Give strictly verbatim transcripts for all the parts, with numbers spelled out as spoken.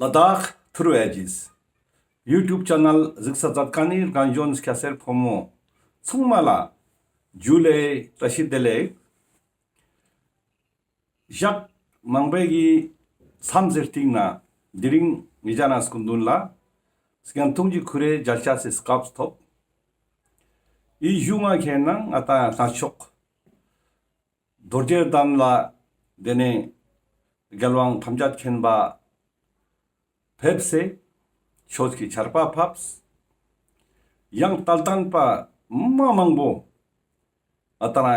ལ་དྭགས་ཐུརུ་ཨེ་ཇིས་ཡུ་ཊུབ་ཆེ་ནལ་གཟིགས་ས་མཛད་མཁན་ནི་རྒན་གཞོན་སྐྱ་སེར་ཕོ་མོ་ཚང་མ་ལ་ཇུ་ལེ་བཀྲ་ཤིས་བདེ་ལེགས། ཞག་མང་པོའི་མཚམས་སི་རྟིང་ནེ་དེ་རིང་ཉེ་ཞ་ནེ་སྐུ་མདུན་ལ་སྙན་ཐུང་གི་ཁུར་རེ་མཇལ་ཆ་སི་སྐབས་ཐོབ། འི་གཞུང་ང་ཁེ་ནང་ང་ཏང་གནས་མཆོག་རྡོ་རྗེ་གདན་ལ་དེ་ནེ་རྒྱལ་དབང་ཐམས་ཅད་མཁྱེན་པ་ཕེབས་སེ་ཆོས་ཀྱི་ཆར་པ་ཕབས། ཡང་རྟ་དྲན་པ་མ་མང་པོ་ང་ཏང་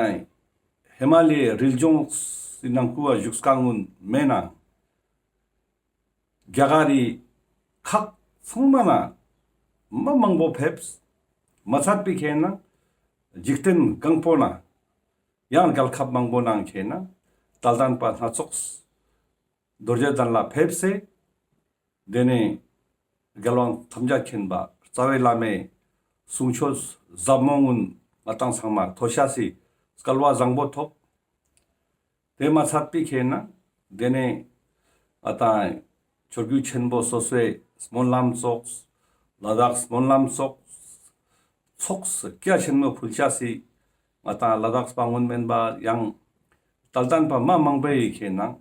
ཧི་མ་ལའི་རི་ལྗོངས་སི་ནང་ཁུལ་བ་བཞུགས་མཁན་གུན་མེན་ན་རྒྱ་གར་རི་ཁག་ཚང་མ་ནེ་མ་མང་པོ་ཕེབས། མ་ཚད་པའི་ཁེ་ནང་འཇིག་རྟེན་གང་པོ་ནེ་ཡང་རྒྱལ་ཁབ་མང་པོ་ནང་ཁེ་ནང་རྟ་དྲན་པ་སྣ་ཚོགས་རྡོ་རྗེ་གདན་ལ་ཕེབས་སེ་དེ་ནེ་རྒྱལ་དབང་ཐམས་ཅད་མཁྱེན་པ་རྩ་བའི་བླ་མའི་གསུང་ཆོས་ཟབ་མོ་གུན་ང་ཏང་ཚང་མ་ཐོས་ཆ་སི་སྐལ་བ་བཟང་པོ་ཐོབ། དེ་མ་ཚད་པའི་ཁེ་ནང་དེ་ནེ་ང་ཏང་ཆོས་བརྒྱུད་ཆེན་པོ་སོ་སོའི་སྨོན་ལམ་ཚོགས། ལ་དྭགས་སྨོན་ལམ་ཚོགས། ཚོགས་རྒྱ་ཆེན་མོ་ཕུལ་ཆ་སི་ང་ཏང་ལ་དྭགས་པ་གུན་མེན་པ་ཡང་རྟ་དྲན་པ་མ་མང་པོའི་ཁེ་ནང་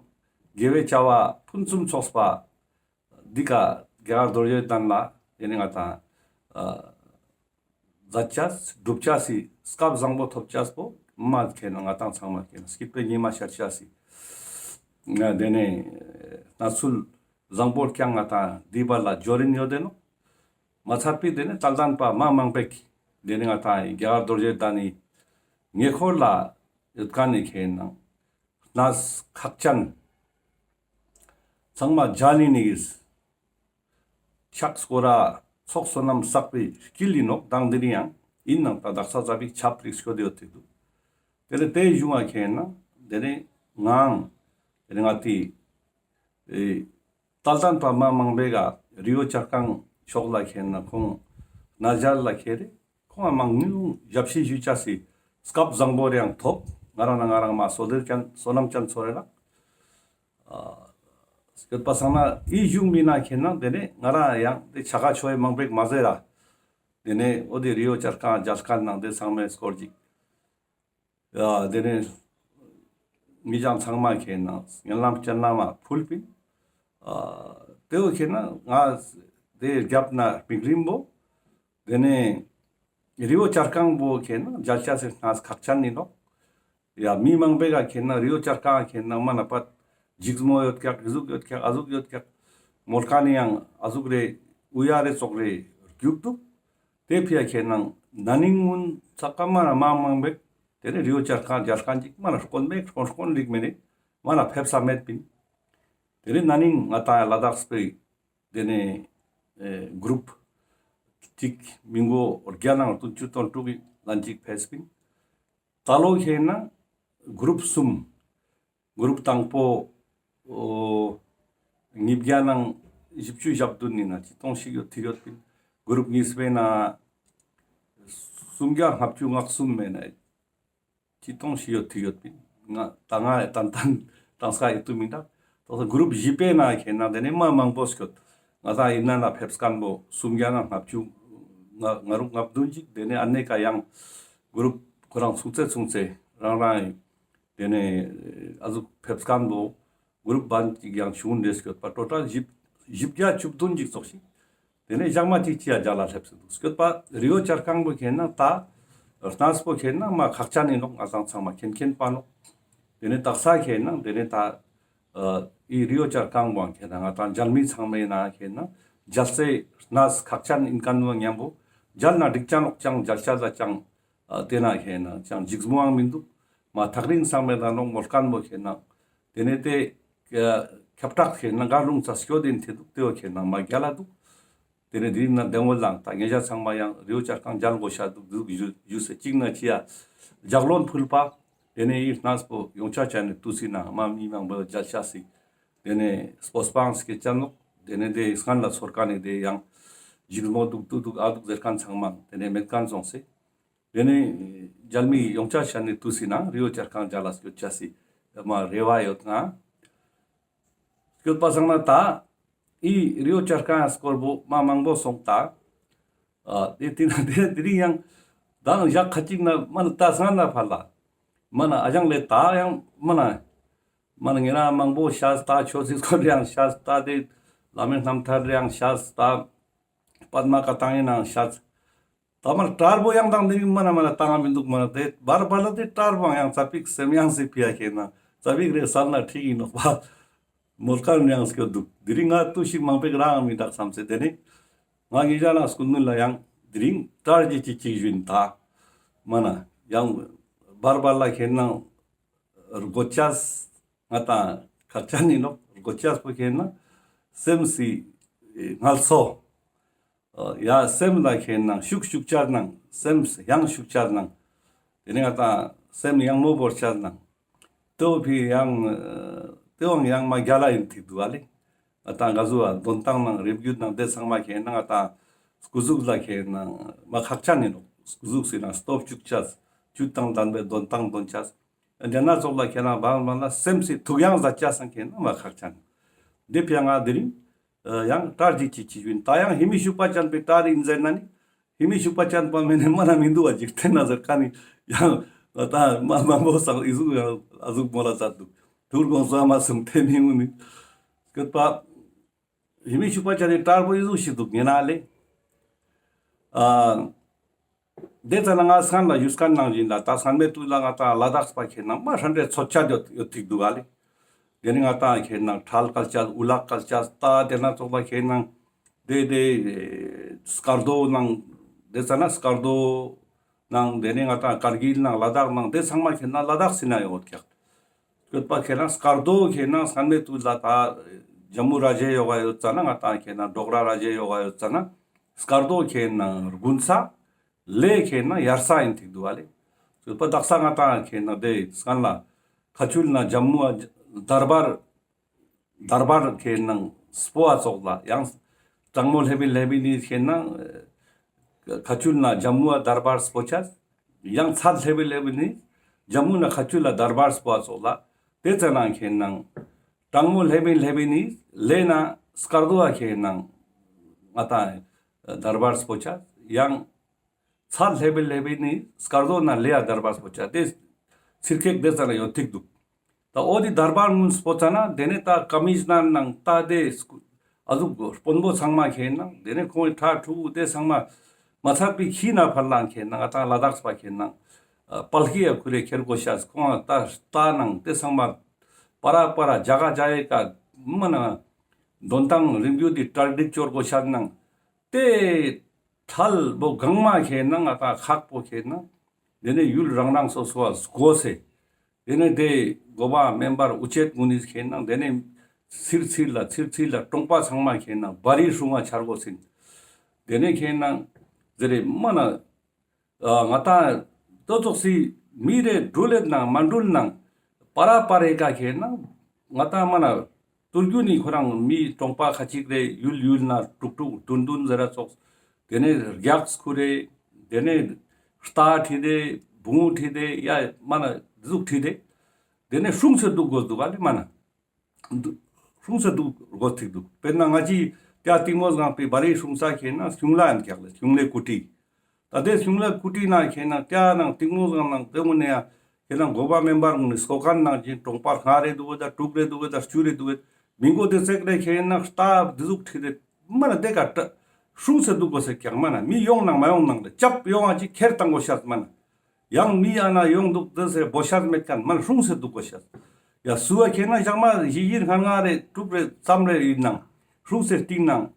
དགེ་བའི་བྱ་བ་ཕུན་སུམ་ཚོགས་པ་འདི་ཀ་རྒྱ་གར་རྡོ་རྗེ་གདན་ལ་དེ་ནེ་ང་ཏང་ཨ་མཛད་ཆ་སྒྲུབ་ཆ་སི་སྐལ་བ་བཟང་པོ་ཐོབ་ཆ་པོ་མ་ཁེ་ནང་ང་ཏང་ཚང་མ་ཁེ་ནང་སྐྱིད་པའི་ཉི་མ་ཤར་ཆ་སི་ང་དེ་ནེ་གནས་ཚུལ་བཟང་པོ་རྐྱང་ང་ཏང་འདི་བར་ལ་འབྱོར་རིན་ཡོད་དེ་ནོག། མ་ཚད་པའི་དེ་ནེ་རྟ་དྲན་པ་མ་མང་པོའི་དེ་ནེ་ང་ཏང་རྒྱ་གར་རྡོ་རྗེ་གདན་ནི་ཉེ་འཁོར་ལ་ཡོད་མཁན་ནི་ཁེ་ནང་གནས་ཁག་ཅན་ཚང་མ་མཇལ་ནི་ནི་ཕྱག་སྐོར་ར་ཚོགས་བསོད་ནམས་བསགས་པའི་དཀྱིལ་ཡིན་ནོག། དང་དེ་རིང་ཡང་ཡིན་ནང་ད་དག་ས་ཟབ་པའི་ཆབ་རིགས་ཤོད་ཡོད་དེ་འདུག། དེ་ནེ་དེའི་གཞུང་ང་ཁེ་ནང་དེ་ནེ་ངའང་དེ་ནེ་ང་ཏི་ཨེ་རྟ་དྲན་པ་མ་མང་པོའི་ག་རི་བོ་བྱ་རྐང་ཕྱོགས་ལ་ཁེ་ནང་ཁོང་གནས་མཇལ་ལ་ཁེ་རེ་ཁོང་ང་མང་ཉུང་ཞབས་ཕྱི་ཞུ་ཆ་སི་སྐལ་བ་བཟང་པོ་རེ་ཡང་ཐོབ། ང་རང་ན་ང་རང་མ་བསོད་བདེ་ཅན་བསོད་ནམས་ཅན་ཚོར་རེ་ལ་ཨ་སྐྱོད་པ་སང་ན་འི་གཞུང་མི་ན་ཁེ་ནང་དེ་ནེ་ང་རང་ཡང་དེ་ཆ་ག་ཆོས་མང་པོ་མ་ཟེར་ར་དེ་ནེ་འོ་དེ་རི་བོ་བྱ་རྐང་མཇལ་མཁན་ནང་དེ་ཚང་མའི་སྐོར་ཅིག་ཡ་དེ་ནེ་མི་ཅང་ཚང་མ་ཁེ་ནང་སྙན་ལམ་སྤྱན་ལམ་མ་ཕུལ་པིན། ཨ་དེ་བོ་ཁེ་ནང་ང་དེ་རྒྱབ་ན་མིག་རིམ་པོ་དེ་ནེ་རི་བོ་བྱ་རྐང་པོ་ཁེ་ནང་མཇལ་ཆ་སི་གནས་ཁག་ཅན་ཡིན་ནོག། ཡ་མི་མང་པོའི་ག་ཁེ་ནང་རི་བོ་བྱ་རྐང་ཁེ་ནང་མ་ན་པ་འཇིགས་མོ་ཡོད་ཀྱག། འི་ཟུག་ཡོད་ཀྱག། ཨ་ཟུག་ཡོད་ཀྱག། མོལ་མཁན་ནི་ཡང་ཨ་ཟུག་རེ་འུ་ཡ་རེ་ཙོགས་རེ་རྒྱུག་འདུག། དེ་ཕི་ཡ་ཁེ་ནང་ན་ནིང་གུན་ཚ་ཀ་མ་ན་མ་མང་པོའི་དེ་ནེ་རི་བོ་བྱ་རྐང་མཇལ་མཁན་ཅིག་མ་ན་དཀོན་མེད་དཀོན་དཀོན་རིག་མེད་ནི་མ་ན་ཕེབས་ས་མེད་པིན། དེ་ནེ་ན་ནིང་ང་ཏང་ལ་དྭགས་པའི་དེ་ནེ་ཨེ་གུ་རུབ་ཅིག་མི་མགོ་བརྒྱ་ནང་བདུན་ཅུ་དོན་དྲུག་གི་ལན་ཅིག་ཕེབས་པིན། ད་ལོ་ཁེ་ནང་གུ་རུབ་གསུམ། གུ་རུབ་དང་པོ་ཨོ་ཉིས་བརྒྱ་ནང་བཞི་བཅུ་ཞེ་བདུན་ནི་ན་ཅི་སྟོང་ཞིག་ཡོད་ཐིག་ཡོད་པིན། གུ་རུབ་གཉིས་པའི་ན་སུམ་བརྒྱ་ལྔ་བཅུ་ང་གསུམ་མེ་ན་ཅི་སྟོང་ཞིག་ཡོད་ཐིག་ཡོད་པིན། ང་ད་ང་ཏན་ཏན་ཏང་ས་ཡིད་དུ་མི་འདུག། ཏོག་ས་གུ་རུབ་བཞི་པའི་ན་ཁེ་ནང་དེ་ནེ་མ་མང་པོ་སྐྱོད། ང་ད་ཡིན་ན་ན་ཕེབས་མཁན་པོ་སུམ་བརྒྱ་ནང་ལྔ་བཅུ་ང་ང་རུ་ལྔ་བདུན་ཅིག། དེ་ནེ་ཨ་ནེ་ཀ་ཡང་གུ་རུབ་ཁོ་རང་ཚུགས་ཚེ་ཚུགས་ཚེ་རང་རང་ཡིན། དེ་ནེ་ཨ་ཟུག་ཕེབས་མཁན་པོ་གུ་རུབ་བན་ཅིག་ཡང་བྱུང་འདྲེ་སྐྱོད་པ་ཊོ་ཊལ་བཞི་བཞི་བརྒྱ་བཅུ་བདུན་ཅིག་ཙོགས་ཤིག། དེ་ནེ་ཞག་མ་ཅིག་ཅི་ཡ་མཇལ་ལ་སླེབས་སེ་འདུག། སྐྱོད་པ་རི་བོ་བྱ་རྐང་པོ་ཁེ་ནང་ད་གནས་པོ་ཁེ་ནང་མ་ཁག་ཅན་ཡིན་ནོག། ང་ཚང་ཚང་མ་མཁྱེན་མཁྱེན་པ་ནོག། དེ་ནེ་དག་ས་ཁེ་ནང་དེ་ནེ་ད་ཨ་འི་རི་བོ་བྱ་རྐང་པོ་ཁེ་ནང་ང་ཏང་མཇལ་མི་ཚང་མའི་ན་ཁེ་ནང་མཇལ་སའི་གནས་ཁག་ཅན་ཡིན་མཁན་བོ་མཉམ་པོ་མཇལ་ན་འགྲིག་ཅན་ནོག་ཅང་མཇལ་ཆ་ལ་ཅང་ཨ་དེ་ན་ཁེ་ནང་ཅང་འཇིགས་མོའང་མི་འདུག། མ་ཐག་རིང་སང་མེད་ད་ནོག་མོལ་མཁན་པོ་ཁེ་ནང་དེ་ནེ་དེ་ཁྱབ་བསྒྲགས་ཁེ་ནང་ག་རུང་ཚ་སྐྱོད་དེ་ཐེ་འདུག། དེ་བོ་ཁེ་ནང་མ་རྒྱལ་ལ་འདུག། དེ་ནེ་དེ་རིང་ན་བདེ་མོ་ལང་ད་ཉེ་ཞ་ཚང་མ་ཡང་རི་བོ་བྱ་རྐང་མཇལ་དགོས་ཤ་འདུག་འདུག་ཞུ་ཞུ་སེ་གཅིག་ན་ཅི་ཡ་ལྗགས་ལན་ཕུལ་པ། དེ་ནེ་འི་གནས་པོ་ཡོང་ཆ་ཆ་ནེ་ཏུས་སི་ན་མ་མི་མང་པོ་མཇལ་ཆ་སི་དེ་ནེ་སྤོབས་པའང་སྐྱེ་ཅན་ནོག། དེ་ནེ་དེ་སྔན་ལ་ཚོར་མཁན་ནི་དེ་ཡང་འཇིགས་མོ་འདུག་འདུག་འདུག་ཨ་འདུག་ཟེར་མཁན་ཚང་མ་དེ་ནེ་མེད་མཁན་སོང་སེ། དེ་ནེ་མཇལ་མི་ཡོང་ཆ་ཆ་ནེ་ཏུས་སི་ན་རི་བོ་བྱ་རྐང་མཇལ་ལ་སྐྱོད་ཆ་སི་མ་རེ་བ་ཡོད་ང་། སྐྱོད་པ་སང་ན་ད་ ཨི་རི་བོ་བྱ་དཀར་སྐོར་པོ་མ་མང་པོ་སོང་ད། ཨ་དེ་དེ་ན་དེ་དེ་རིང་ཡང་ད་ཞག་ཁ་ཅིག་ན་མ་ན་ད་སང་ན་ཕར་ལ་མ་ན་ཨ་ཞང་ལེ་ད་ཡང་མ་ན་མ་ན་ངེ་རང་མང་པོ་ཤ་ད་ཆོས་སི་སྐོར་རེ་ཡང་ཤ་ད་དེ་བླ་མའི་རྣམ་ཐར་རེ་ཡང་ཤ་ད་པདྨ་བཀའ་ཐང་ཡིན་ནང་ཤ་ད་མར་དྲར་པོ་ཡང་དང་དེ་རིང་མ་ན་མ་ན་བཏང་ང་མི་འདུག་མ་ན་དེ་བར་བར་ལ་དེ་དྲར་པོ་ཡང་ཙ་པིག་སེམས་ཡང་སི་ཕི་ཡ་ཁེ་ན་ཙ་པིག་རེ་སལ་ན་ཁྲིག་ཡིན་ནོག་པ། མོལ་ཁན་ཡང་སྐྱོ་འདུག་དེ་རིང་ང་ཏུ་ཞིག་མང་པོ་རང་མི་འདུག་བསམ་སེ་དེ་ནི་ང་ངེ་ཅག་ལ་སྐུ་ནུ་ལ་ཡང་དེ་རིང་དྲར་གྱི་ཅི་ཅིག་ཞུ་ཡིན་ད། མ་ན་ཡང་བར་བར་ལ་ཁེ་ན་རྒོ་ཅས་ང་དང་ཁག་ཅན་ཡིན་ནོག་རྒོ་ཅས་པོ་ཁེ་ན་སེམས་སི་ངལ་གསོ། ཡ་སེམས་ལ་ཁེ་ན་ཤུགས་ཤུགས་ཆར་ནང་སེམས་ཡང་ཤུགས་ཆར་ནང་དེ་ནི་ང་དང་སེམས་ཡང་མོ་བོར་ཆར་ནང་ཏོ་ཕི་ཡང་ཏེ་བང་ཡང་མ་རྒྱ་ལ་ཡིན་ཐིག་འདུག་ཨ་ལེ། ང་དང་ག་ཟུ་བ་འདོན་སྟངས་ནང་རེབ་རྒྱུད་ནང་དེ་ཚང་མ་ཁེ་ན་ང་དང་སྐུ་གཟུགས་ལ་ཁེ་ན་མ་ཁག་ཅན་ཡིན་ནོག་སྐུ་གཟུགས་སི་ནང་སྟོབས་ཤུགས་ཆར་ཇུས་དང་ལྡན་པའི་འདོན་སྟངས་འདོན་ཆས། དེ་ན་ཙོགས་ལ་ཁེ་ན་བང་བང་ལ་སེམས་སི་ཐུགས་ཡང་ཟ་ཆ་སང་ཁེ་ན་མ་ཁག་ཅན། དེ་ཕི་ཡང་ང་དེ་རིང་ཡང་དྲར་གྱི་ཅི་ཅི་ཡིན་ད་ཡང་ཧི་མི་ཤུག་པ་ཅན་པའི་དྲར་ཡིན་ཟེར་ན་ནི་ཧི་མི་ཤུག་པ་ཅན་པ་མེན་ནི་མ་ན་མི་འདུག་བ་འཇིག་རྟེན་ན་ཟེར་ཁ་ནི་ཡང་ད་མ་མང་པོ་སང་ཨི་ཟུག་ཡང་ཨ་ཟུག་མོ་ལ་ཟ་འདུག་ཐུར་གོང་ས་མ་སུམ་ཐེ་མི་ངུ་ནི་སྐད་པ། ཧི་མི་ཤུག་པ་ཅན་ནི་དྲར་པོ་ཨི་ཟུག་ཞིག་འདུག་ངེ་ན་ལེ། ཨ་དེ་ཙ་ན་ང་སང་ལ་ཡུས་ཁན་ནང་བཞིན་ལ་ད་སང་མེ་ཏུ་ལ་ང་ད་ལ་དྭགས་པ་ཁེ་ན་མ་ཧྲན་རེ་ཚོད་ཆ་ཡོད་ཡོད་ཐིག་འདུག་ཨ་ལེ། དེ་ནི་ང་ད་ཁེ་ན་ཁྲལ་ཀལ་ཆ་ཨུ་ལག་ཀལ་ཆ་ད་དེ་ན་ཙོགས་པ་ཁེ་ན་དེ་དེ་སྐར་རྡོ་ནང་དེ་ཙ་ན་སྐར་རྡོ་ནང་དེ་ནི་ང་ད་ཀར་གིལ་ནང་ལ་དྭགས་ནང་དེ་ཚང་མ་ཁེ་ན་ལ་དྭགས་སི་ན་ཡོད་ཀྱག་སྐད་པ་ཁེ་ན་སྐར་རྡོ་ཁེ་ན་སང་མེ་ཏུ་ལ་ད་ཇམ་མུ་ར་ཇེ་ཡོ་ག་ཡོད་ཙ་ན་ང་ད་ཁེ་ན་ཌོག་ར་ར་ཇེ་ཡོ་ག་ཡོད་ཙ་ན་སྐར་རྡོ་ཁེ་ན་དགུན་ས་ལེ་ཁེ་ན་ཡར་ས་ཡིན་ཐིག་འདུག་ཨ་ལེ། སྐད་པ་དག་ས་ང་ད་ཁེ་ན་དེ་སང་ལ་ཁ་ཆུལ་ན་ཇམ་མུ་དར་བར་དར་བར་ཁེ་ན་སྤོ་བ་ཙོགས་ལ་ཡང་གྲང་མོ་ལྷེ་བི་ལྷེ་བི་ནི་ཁེ་ན་ཁ་ཆུལ་ན་ཇམ་མུ་དར་བར་སྤོ་ཆ། ཡང་ཚད་ལྷེ་བི་ལྷེ་བི་ནི་ཇམ་མུ་ན་ཁ་ཆུལ་ལ་དར་བར་སྤོ་བ་ཙོགས་ལ་དེ་ཙ་ན་ཁེ་ན་གྲང་མོ་ལྷེ་བི་ལྷེ་བི་ནི་ལེ་ན་སྐར་རྡོ་བ་ཁེ་ན་ང་ད་དར་བར་སྤོ་ཆ་ཡང་། ཚད་ལྷེ་བི་ལྷེ་བི་ནི་སྐར་རྡོ་ན་ལེ་ཡ་དར་བར་སྤོ་ཆ་དེ་ཚིར་ཁེག་དེ་ཙ་ན་ཡོད་ཐིག་འདུག་ད་འོ་དེ་དར་བར་ངུན་སྤོ་ཙ་ན་དེ་ནས་ད་ཀ་མི་ཤ་ནར་ནང་ད་དེ་ཨ་ཟུག་དཔོན་པོ་ཚང་མ་ཁེ་ན་དེ་ནས་ཁོང་གི་ཁྲ་ཁྲུ་དེ་ཚང་མ་མ་ཚད་པའི་ཁྱི་ན་ཕར་ལང་ཁེ་ན་ང་ད་ལ་དྭགས་པ་ཁེ་ན་པལ་ཀི་ཡ་ཁུ་རེ་ཁྱེར་གོ་ཤ་ཁོང་ད་ལྟ་ནང་དེ་ཚང་མ་པ་ར་པ་ར་ཇ་ག་ཇ་ཡེ་ཀ་མ་ན་འདོན་སྟངས་རིང་རྒྱུ་དེ་གྲ་སྒྲིག་ཅོར་གོ་ཤ་ནང་དེ། ཁྲལ་པོ་གང་མ་ཁེ་ན་ང་ད་ཁག་པོ་ཁེ་ན། དེ་ནས་ཡུལ་རང་རང་སོ་སོ་བ་སྒོ་སེ། དེ་ནས་དེ་འགོ་པ་མེམ་བར་དབུ་ཆེད་ངུ་ནིས་ཁེ་ན་དེ་ནས་ཚིར་ཚིར་ལ་ཚིར་ཚིར་ལ་གྲོང་པ་ཚང་མ་ཁེ་ན་བ་རི་སྲུང་བ་ཆར་གོ་སིན། དེ་ནས་ཁེ་ན་ཟེར་རེ་མ་ན། ང་ད་ཏོ་ཙོགས་སི་མི་རེ་འགྲུལ་ལེད་ནང་མ་འགྲུལ་ནང་པ་ར་པ་རེ་ཀ་ཁེ་ན་ང་ད་མ་ན། ཏུར་རྒྱུ་ནི་ཁོ་རང་མི་གྲོང་པ་ཁ་ཅིག་རེ་ཡུལ་ཡུལ་ན་དྲུག་དྲུག་བདུན་བདུན་ཟེར་ར་ཙོགས། དེ་ནས་རྒྱགས་ཁུ་རེ། དེ་ནས་རྟ་ཁྲིད་དེ་བུང་ཁྲིད་དེ་ཡ་མ་ན་ཟུག་ཁྲིད་དེ། དེ་ནས་སྲུང་སེ་འདུག་དགོས་འདུག་ག་ལེ་མ་ན། སྲུང་སེ་འདུག་དགོས་ཐིག་འདུག་དཔེར་ན་ང་ཅི་ཏྱ་གཏིང་མོ་སྒང་པའི་བ་རི་སྲུང་ས་ཁེ་ན་གཞུང་ལ་ཡང་རྒྱག་ལེ་གཞུང་ལས་ཀུ་ཏི། ད་དེ་གཞུང་ལ་ཀུ་ཏི་ན་ཁེ་ན་ཏྱ་ནང་གཏིང་མོ་སྒང་ནང་དེ་མོ་ནས་ཡ་ཁེ་ན་འགོ་པ་མེམ་བར་ངུ་ནི་སོ་ཁན་ནང་ཅིན་གྲོང་པ་ལྔ་རེ་འདུག་གི་ད་དྲུག་རེ་འདུག་གི་ད་བཅུ་རེ་འདུག་གི་མི་མགོ་དེ་ཚེག་རེ་ཁེ་ན་རྟ་འདི་ཟུག་ཁྲིད་དེ་མ་ན་དེ་ཀ་སྲུང་སེ་འདུག་དགོས་སེ་ཀྱག་མ་ན་མི་ཡོང་ནང་མ་ཡོང་ནང་ལ་ཅབ་ཡོང་ཨ་ཅི་ཁྱེར་བཏང་དགོས་ཤ་མ་ན་ཡང་མི་ཨ་ན་ཡོང་འདུག་དེ་སེ་བོ་ཤ་མེད་ཁན་མ་ན་སྲུང་སེ་འདུག་དགོས་ཤ་ཡ་སུ་ཨ་ཁེ་ན་ཞག་མ་བཞི་བཞི་ལྔ་ལྔ་རེ་དྲུག་རེ་ཙམ་རེ་ཡིན་ནང་སྲུང་སེ་སྟིང་ནང་།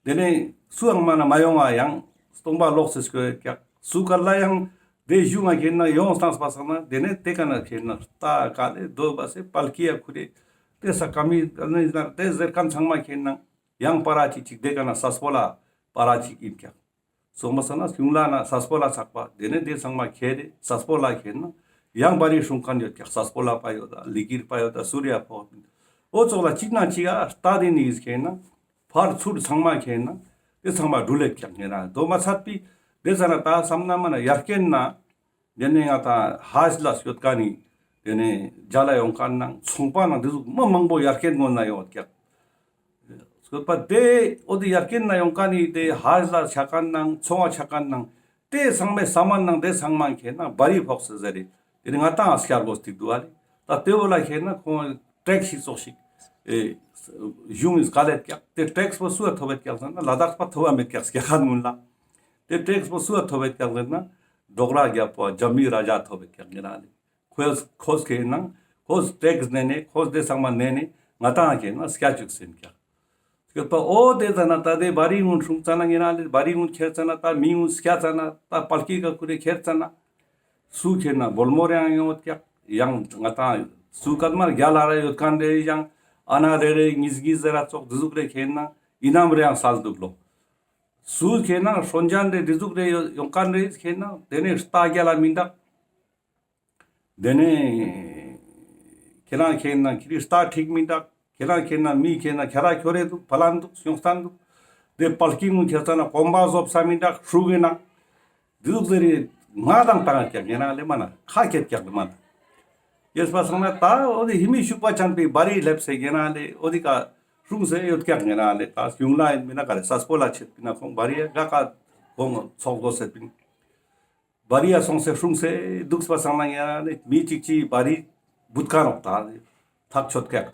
དེ་ནས་སུའང་མ་ན་མ་ཡོང་ང་ཡང་སྟོང་པ་ལོག་སེ་སྐྱོད་ཀྱག་སུ་ག་ལ་ཡང་དེ་གཞུང་ང་ཁེ་ན་ཡོང་སྟངས་པ་སང་ན་དེ་ནས་དེ་ཀ་ན་ཁེ་ན་རྟ་ག་ལེ་རྡོ་བ་སེ་པལ་ཀི་ཡ་ཁུ་རེ་དེ་ས་ཀ་མི་ནི་ན་དེ་ཟེར་ཁན་ཚང་མ་ཁེ་ན་ཡང་པ་ར་ཅིག་ཅིག་དེ་ཀ་ན་ས་སྤོ་ལ་པ་ར་ཅིག་ཡིན་ཀྱག་སོང་པ་སང་ན་གཞུང་ལ་ན་ས་སྤོ་ལ་ཚག་པ་དེ་ནས་དེ་ཚང་མ་ཁེ་རེ་ས་སྤོ་ལ་ཁེ་ན་ཡང་བ་རི་སྲུང་ཁན་ཡོད་ཀྱག་ས་སྤོ་ལ་པ་ཡོད་ད་ལི་ཀིར་པ་ཡོད་ད་སུ་རི་ཡ་ཕོ་འོ་ཙོགས་ལ་ཅིག་ན་ཅིག་ཨ་རྟ་དེ་ནི་ཡིས་ཁེ་ན། ཕར་ཚུར་ཚང་མ་ཁེ་ན་དེ་ཚང་མ་འགྲུལ་ལེབ་ཀྱག་ངེ་ན་དོ་མ་ཚད་པི་དེ་ཚ་ན་ད་བསམ་ན་མ་ན་ཡར་རྐྱེན་ན་དེ་ནས་ང་ད་ཧཱཇ་ལ་སྐྱོད་ཀ་ནི་དེ་ནས་རྒྱ་ལ་ཡོང་ཀ་ནང་ཚོང་པ་ནང་དེ་ཟུག་མི་མང་པོ་ཡར་རྐྱེན་ངོ་ན་ཡོད་ཀྱག་སྐྱོད་པ་དེ་འོ་དེ་ཡར་རྒྱན་ན་ཡོང་མཁན་ནི་དེ་ཧཱ་ལ་ཆ་མཁན་ནང་ཚོང་བ་ཆ་མཁན་ནང་དེ་ཚང་མའི་ས་མན་ནང་དེ་ཚང་མ་ཁེ་ན་བ་རི་ཕོག་སེ་ཟེར་རེ། དེ་ནི་ང་ཏང་སྐྱར་གོ་སྟིག་འདུག་ཨ་ལེ། ད་དེ་བོ་ལ་ཁེ་ན་ཁོང་ཊེགས་ཤིག་ཙོགས་ཤིག་ཨེ་གཞུང་གིས་བཀལ་ལེད་ཀྱག། དེ་ཊེགས་པོ་སུ་ཡ་ཐོབ་བེད་ཀྱག་ཟེར་ན་ལ་དྭགས་པ་ཐོབ་བ་མེད་ཀྱག་སྐྱ་ཁན་མུན་ལ། དེ་ཊེགས་པོ་སུ་ཡ་ཐོབ་བེད་ཀྱག་ཟེར་ན་ཌོག་ར་རྒྱལ་པོ་ཇམ་མི་ར་ཇ་ཐོབ་བེད་ཀྱག་ཉེ་རང་ལེ། ཁོས་ཁོས་ཁེ་ན་ཁོས་ཊེགས་ནེ་ནེ་ཁོས་དེ་ཚང་མ་ནེ་ནེ་ང་ཏང་ཁེ་ན་སྐྱ་བཅུག་སེན་ཀྱག། སྐྱོད་པ་འོ་དེ་ཙ་ན་ད་དེ་བ་རི་གུན་སྲུང་ཙ་ན་ཉེ་རང་ལེ། བ་རི་གུན་ཁྱེར་ཙ་ན་ད་མི་གུན་སྐྱ་ཙ་ན་ད་པལ་ཀི་ཀ་ཁུ་རེ་ཁྱེར་ཙ་ན་སུ་ཁེ་ན་བོལ་མོ་རེ་ཡང་ཡོང་བ་ཀྱག། ཡང་ང་ཏང་སུ་ཀ་མར་རྒྱ་ལ་ར་ཡོད་མཁན་རེ་ཡང་ཨ་ན་རེ་རེ་ཉིས་གི་ཟེར་ར་ཙོགས་དེ་ཟུག་རེ་ཁེ་ན་ཨི་ནམ་རེ་ཡང་སལ་འདུག་ལོ། སུ་ཁེ་ན་ཧྲོན་ཅན་རེ་དེ་ཟུག་རེ་ཡོང་མཁན་རེ་ཁེ་ན་དེ་ནས་རྟ་རྒྱལ་ལ་མི་འདུག། དེ་ནས་ཁྱེད་རང་ཁེ་ན་ཁྱེད་རི་རྟ་འགྲིག་མི་འདུག། ཁྱེད་རང་ཁེ་ན་མི་ཁེ་ན་ཁྱེད་ར་ཁྱོ་རེ་འདུག། ཕ་ལན་འདུག། སྙོང་སྟན་འདུག། དེ་པལ་ཀི་གུན་ཁྱེར་ཙ་ན་གོམ་པ་ཟོབ་ས་མི་འདུག། ཧྲུག་གི་ན་དེ་ཟུག་ཟེར་རེ་ང་ཏང་ཏང་ཀྱག་ཉེ་རང་ལེ་མ་ན་ཁ་ཁྱེད་ཀྱག་ལེ་མ་ན། ཡེས་པ་སང་ན་ད་འོ་དེ་ཧི་མི་ཤུག་པ་ཅན་པའི་བ་རི་ལེབ་སེ་ཉེ་རང་ལེ་འོ་དེ་ཀ་སྲུང་སེ་ཡོད་ཀྱག་ཉེ་རང་ལེ། ད་གཞུང་ལ་ཡིན་མིན་ན་ག་རེ་ས་སྤོ་ལ་ཆེད་པིན་ན་ཁོང་བ་རི་ཡ་ག་ཀ་ཁོང་ཚོགས་དགོས་སེ་པིན། བ་རི་ཡ་སོང་སེ་སྲུང་སེ་འདུག་པ་སང་ན་ཉེ་རང་ལེ་མི་གཅིག་གཅིག་བ་རི་བུད་ཀ་ནོག། ད་ཐག་ཆོད་ཀྱག།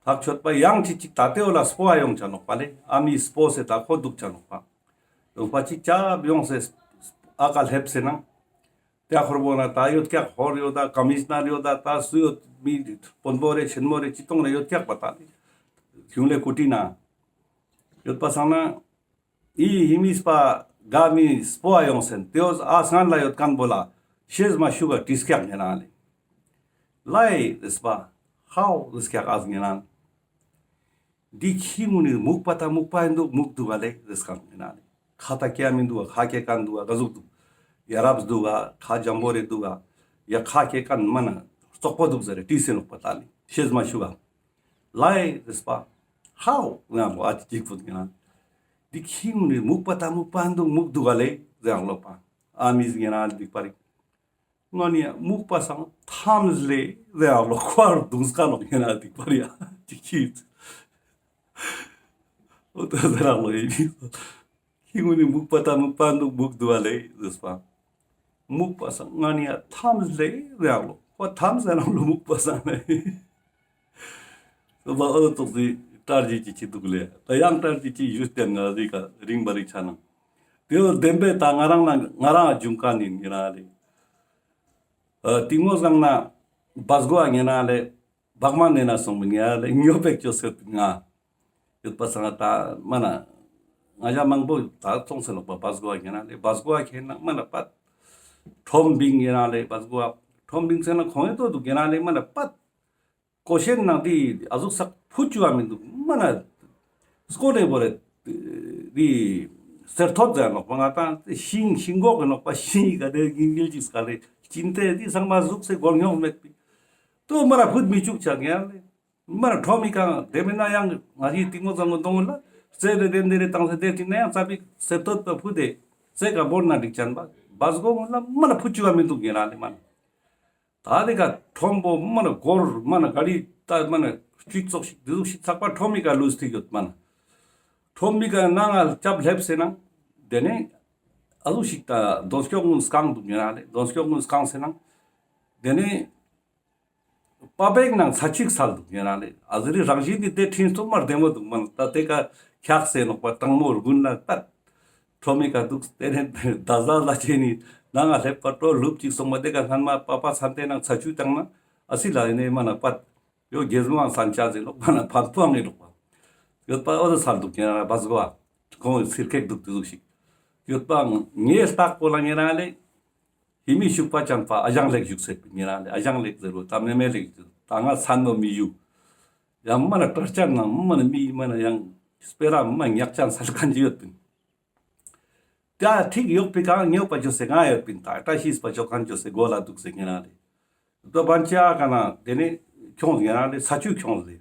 ཐག་ཆོད་པ་ཡང་གཅིག་གཅིག་ད་དེ་འོ་ལ་སྤོ་བ་ཡོང་ཆ་ནོག་པ་ལེ། ཨ་མི་སྤོ་སེ་ད་ཁོ་འདུག་ཆ་ནོག་པ། ཡོང་པ་ཅིག་ཅབ་ཡོང་སེ་ཨ་ཀ་ལེབ་སེ་ན། དེ་ཧོར་བོ་ན་ད་ཡོད་ཀྱག། ཧོར་ཡོད་ད་ཀ་མི་ཤ་ནར་ཡོད་ད། ད་སུ་ཡོད་མི་དཔོན་པོ་རེ་ཆེན་མོ་རེ་ཅི་གཏོང་རེ་ཡོད་ཀྱག་པ་ད་ལེ། གཞུང་ལས་ཀུ་ཏི་ན་ཡོད་པ་སང་ན། ཨི་ཧི་མི་སྤ་ག་མི་སྤོ་བ་ཡོང་སེན་དེ་འོ་ཨ་སང་ལ་ཡོད་མཁན་བོ་ལ་ཤེས་མ་ཤུག་ག་དྲིས་ཀྱག་ཉེ་རང་ལེ། ལའི་རེས་པ་ཧའོ་རེས་ཀྱག་ཨ་ཉེ་རང་། འདི་ཁྱི་གུན་ནི་མུག་པ་ད་མུག་པ་ཡིན་འདུག། མུག་འདུག་ག་ལེ་རེས་ཀྱག་ཉེ་རང་ལེ། ཁ་ད་སྐྱེ་མི་འདུག་ག། ཁ་སྐྱེ་མཁན་འདུག་ག། ག་ཟུག་འདུག། ཡ་རབས་འདུག་ག། ཁ་འཇམ་པོ་རེ་འདུག་ག། ཡ་ཁ་སྐྱེ་མཁན་མ་ན་རྩོག་པོ་འདུག་ཟེར་རེ་དྲིས་སེ་ནོག་པ་ད་ལེ་ཤེས་མ་ཤུག་ག། ལའི་རེས་པ་ཧའོ་ང་མོ་ཨ་ཅིག་པོ་ཉེ་རང་། འདི་ཁྱི་གུན་ནི་མུག་པ་ད་མུག་པ་འདུག། མུག་འདུག་ག་ལེ་ཟེར་ཡང་ལོ་པ། ཨ་མི་ཟེར་ཉེ་རང་འདི་པ་རི། ང་ནི་མུག་པ་སང་ཐམས་ལེ་ཟེར་ཡང་ལོ་ཁོ་ར་རྡུང་སྐ་ལོག་ཉེ་རང་འདི་པ་རི་ཡ་ཅིག་ཁྱི། འོ་ད་ཟེར་ཡང་ལོ་ཡིན། ཁྱི་གུན་ནི་མུག་པ་ད་མུག་པ་འདུག། མུག་འདུག་ག་ལེ་ཟེར་པ། མུག་པ་སང་ང་ནི་ཡ་ཐམས་ལེ་ཟེར་ཡང་ལོ། ཁོ་ཐམས་ཟེར་ཡང་ལོ་མུག་པ་སང་ལེ། སོ་པ་འོ་ཙོགས་སི་སྟྲར་ཇི་ཅི་ཅི་འདུག་ལེ། ད་ཡང་སྟྲར་ཇི་ཅི་ཞུས་ཏེ་ང་རི་ཀ་རིང་བ་རི་ཆ་ནང་། དེ་བོ་བདེན་པའི་ད་ང་རང་ན་ང་རང་འཇུམ་ཀ་ནི་ཉེ་རང་ལེ། ཨ་ཏིང་མོ་སྒང་ན་བ་སྒོ་བ་ཉེ་རང་ལེ། བག་མ་ནེ་ན་སོང་མི་ཉེ་རང་ལེ་ཉོ་པེག་ཅོ་སེ་ང་ཡོད་པ་སང་ད་མ་ན་ང་ཞ་མང་པོ་ད་ཙོང་སེ་ལོག་པ་བ་སྒོ་བ་ཉེ་རང་ལེ། བ་སྒོ་བ་ཁེ་ན་མ་ན་པད་ཁྲོམ་བིང་ཉེ་རང་ལེ། བ་སྒོ་བ་ཁྲོམ་བིང་ཟེར་ན་ཁོང་ཡོད་དོ་འདུག་ཉེ་རང་ལེ་མ་ན་པད། ཀོ་ཤེན་ནང་དེ་ཨ་ཟུག་ཟག་ཕུ་ཅུ་བ་མི་འདུག་མ་ན། སྐོར་རེ་བོ་རེ། དེ་སེར་ཐོད་ཟེར་ནོག་པ་ང་ཏང་ཤིང་ཤིང་གོག་གི་ནོག་པ་ཤིང་ག་དེ་གིན་གིལ་ཅིག་སྐ་རེ་ཅིན་ཏེ་དེ་ཚང་མ་ཟུག་སེ་སྒོར་ཉོག་མེད་པི། ཏོ་མ་ན་ཕུད་མི་ཅུག་ཆ་ངེ་ལེ། མ་ན་ཁྲོམ་མི་ཀ་དེ་མིན་ན་ཡང་ང་ཞི་ཏིང་མོ་ཚང་གོ་གདོང་ལ་རྩེ་རེ་དེ་འདི་རེ་བཏང་སེ་དེ་ཅིན་ན་ཡང་རྩ་བི་སེར་ཐོད་པ་ཕུད་དེ་རྩེ་ཀ་བོར་ན་འགྲིག་ཅན་པ་བ་སྒོ་ལ་མ་ན་ཕུ་ཅུ་བ་མི་འདུག་ཉེ་རང་ལེ་མ་ན། ད་དེ་ཀ་ཁྲོམ་པོ་མ་ན་སྒོར་མ་ན་ག་རི་ད་མ་ན་གཅིག་ཙོགས་ཤིག་དེ་ཟུག་ཤིག་ཚག་པ་ཁྲོམ་མི་ཀ་ལུས་ཐིག་ཡོད་མ་ན། ཁྲོམ་མི་ཀ་ནང་ང་ལྕབ་ལེབ་སེ་ན། དེ་ནས་ཨ་ཟུག་ཤིག་ད་དོན་སྐྱོག་གུན་སྐང་འདུག་ཉེ་རང་ལེ། དོན་སྐྱོག་གུན་སྐང་སེ་ན། དེ་ནས་པ་པེག་ནང་ཚ་ཆུ་སལ་འདུག་ཉེ་རང་ལེ། ཨ་ཟི་རི་རང་བཞིན་དེ་དེ་ཁྲིན་སྟོ་མར་བདེ་མོ་འདུག་མ་ན། ད་དེ་ཀ་འཁྱག་སེ་ནོག་པ་དྲང་མོ་དགུན་ལ་པད། ཁྲོམ་མི་ཀ་འདུག་དེ་ནས་ད་ཟ་ལ་ཆེ་ནི་ནང་ང་ལེབ་པ་ཏོ་ལུབ་ཅིག་སོང་མ་དེ་ཀ་སྔན་མ་པ་པ་ཚན་ཏེ་ནང་ཚ་ཆུ་བཏང་ན་ཨ་སི་ལ་ཡིན་ནས་མ་ན་པད་ཡོ་རྒྱལ་མོའང་སན་ཆ་ཟེར་ནོག་པ་ན་ཕན་ཕུའང་ཡིན་ནོག་པ། ཡོད་པ་འོ་དེ་སལ་འདུག་ཉེ་རང་བ་སྒོ་བ་ཁོང་སིར་ཁེག་འདུག་དེ་ཟུག་ཤིག་ཡོད་པ་ངའི་ལྟག་པོ་ལ་ཉེ་རང་ལེ། ཧི་མི་ཤུག་པ་ཅན་པ་ཨ་ཞང་ལེགས་བཞུགས་སེ་ཉེ་རང་ལེ། ཨ་ཞང་ལེགས་ཟེར་བོ་ད་མེ་མེ་ལེགས་བཞུགས་ད་ང་སན་ནོ་མི་ཡུ། ཡང་མ་ན་སྐྲ་ཅན་ནང་མ་ན་མི་མ་ན་ཡང་སྤེ་ར་མ་ཉག་ཅན་སལ་མཁན་ཅིག་ཡོད་པིན། ད་ཐིག་ཡོག་པི་ཀ་ཉོག་པ་ཅོ་སེ་ང་ཡོད་པིན། ད་བཀྲ་ཤིས་པ་ཅོ་མཁན་ཅོ་སེ་སྒོ་ལ་འདུག་སེ་ཉེ་རང་ལེ། ད་བན་ཅ་ཀ་ན་དེ་ནས་ཁྱོངས་ཉེ་རང་ལེ་ཚ་ཆུ་ཁྱོངས་ལེ།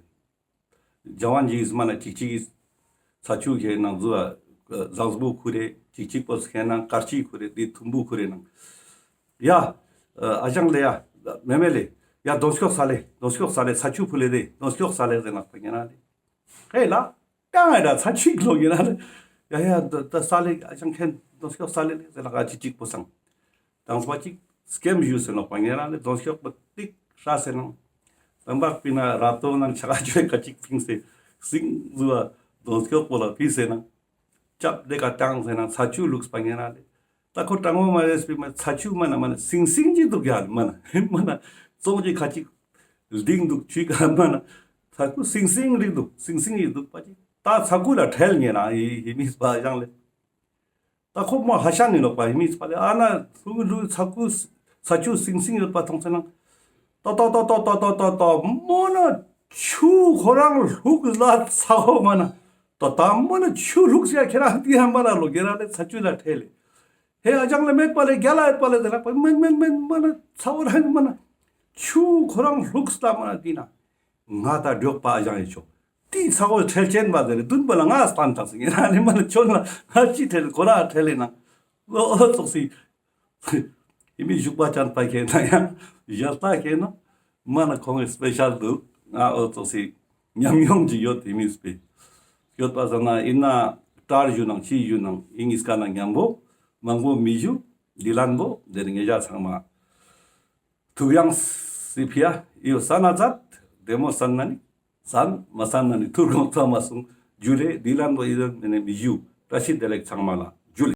ཇ་ཝན་ཇིས་མ་ན་ཅིག་ཅིག་ཚ་ཆུ་ཁེ་ནང་ཟུ་ཨ་ཟངས་བུ་ཁུ་རེ་ཅིག་ཅིག་པོ་ཁེ་ནང་དཀར་ཆིལ་ཁུ་རེ་དེ་ཐུམ་བུ་ཁུ་རེ་ནང་། ཡ། ཨ་ཞང་ལེ་ཡ། མེ་མེ་ལེ། ཡ་དོན་སྐྱོག་སལ་ལེ། དོན་སྐྱོག་སལ་ལེ། ཚ་ཆུ་ཕུལ་ལེ་དེ་དོན་སྐྱོག་སལ་ལེ་ཟེར་ནག་པ་ཉེ་རང་ལེ། ཧེ་ལ། ཀྱང་ཨེ་ད་ཚ་ཆུ་ལོག་ཡིན་ན་ལེ། ཡ་ཡ་ད་ས་ལེ་ཨ་ཅང་ཁན་དོན་སྐྱོག་ས་ལེ་ལེ་ཟེར་ལ་ག་ཅི་ཅིག་པོ་སང་། དང་པ་ཅིག་སྐེམ་ཞུ་ཟེར་ནོག་པ་ཉེ་རང་ལེ་དོན་སྐྱོག་པོ་ཏིག་ཧྲ་ཟེར་ནང་། དང་པ་པི་ན་ར་ཏོ་ནང་ཆ་ག་ཅོ་ཡ་ག་ཅིག་ཕིང་སེ་སིང་ཟུ་བ་དོན་སྐྱོག་པོ་ལ་ཕི་ཟེར་ནང་། ཅབ་དེ་ཀ་ཏང་ཟེར་ནང་ཚ་ཆུ་ལུགས་པ་ཉེ་རང་ལེ། ད་ཁོ་དྲང་མོ་མ་རེད་པི་མ་ཚ་ཆུ་མ་ན་མ་ན་སིང་སིང་ཅིག་འདུག་ཡ་མ་ན་མ་ན་ཙོང་ཅིག་ཁ་ཅིག་ལྡིང་འདུག་ཆུའི་ཀ་མ་ན་ཚ་ཁུ་སིང་སིང་རིག་འདུག་སིང་སིང་ཡིན་འདུག་པ་ཅིག་ད་ཚ་ཁུ་ལ་ཁྲེལ་ཉེ་རང་ཡི་ཡི་མིས་པ་ཡང་ལེ། ད་ཁོ་མོ་ཧ་ཤ་ནི་ལོག་པ་ཡི་མིས་པ་ལེ་ཨ་ན་ལྷུ་ལྷུ་ཚ་ཁུ་ཚ་ཆུ་སིང་སིང་ཡོད་པ་མཐོང་ཚེ་ནང་། ཏོ་ཏོ་ཏོ་ཏོ་མོ་ན་ཆུ་ཁོ་རང་ལྷུག་ལ་ཚ་ཧོ་མ་ན། ཏོ་ཏ་མོ་ན་ཆུ་ལྷུག་སི་ཡ་ཁྱེད་རང་དེ་ཡང་མ་ན་ལོ་གེ་ར་ལེ་ཚ་ཆུ་ལ་ཁྲེལ་ལེ། ཧེ་ཨ་ཅང་ལེ་མེད་པ་ལེ་རྒྱ་ལ་ཡོད་པ་ལེ་དེ་ལ་པ་མེན་མེན་མེན་མ་ན་ཚ་བོ་རང་མ་ན། ཆུ་ཁོ་རང་ལྷུག་སྟ་མ་ན་དེ་ན། ང་ད་འགྲོགས་པ་ཨ་ཅང་ཡོད་ཆོག་དེ་ཚ་བོ་ཁྲེལ་ཅན་པ་དེ་ལེ་དུན་པ་ལ་ང་སྟན་ཐག་སི་ངེ་ར་ལེ་མ་ན་ཆོ་ན་ང་ཅི་ཁྲེལ་ཁོ་ར་ཁྲེལ་ལེ་ན། ལོ་ཨོ་ཙོག་སི། ཡི་མི་བཞུགས་པ་ཅན་པ་ཁེ་ན་ཡང་ཞལ་ལྟ་ཁེ་ན་མ་ན་ཁོང་གི་སྤེ་ཤལ་འདུག་ང་ཨོ་ཙོག་སི་ཉམས་མྱོང་ཅིག་ཡོད་ཡི་མི་སྤེ་ཡོད་པ་ཟེར་ན་ཡིན་ན་ཏྲར་ཞུ་ནང་ཕྱི་ཞུ་ནང་ཡིན་ཉིས་ཀ་ན་མཉམ་པོ་མང་པོ་མི་ཞུ་འདི་ལན་པོ་དེ་ནི་ངེ་ཞ་ཚང་མ་ཐུག་ཡང་སི་ཕི་ཡ་ཡོད་ས་ན་ཛད་དེ་མོ་སན་ན་ནི་སན་མ་སན་ན་ནི་ཐུར་གོང་ཚང་མ་སུང་ཇུ་ལེ་འདི་ལན་པོ་ཡི་ཟེར་ནི་མི་ཞུ་བཀྲ་ཤིས་བདེ་ལེགས་ཚང་མ་ལ།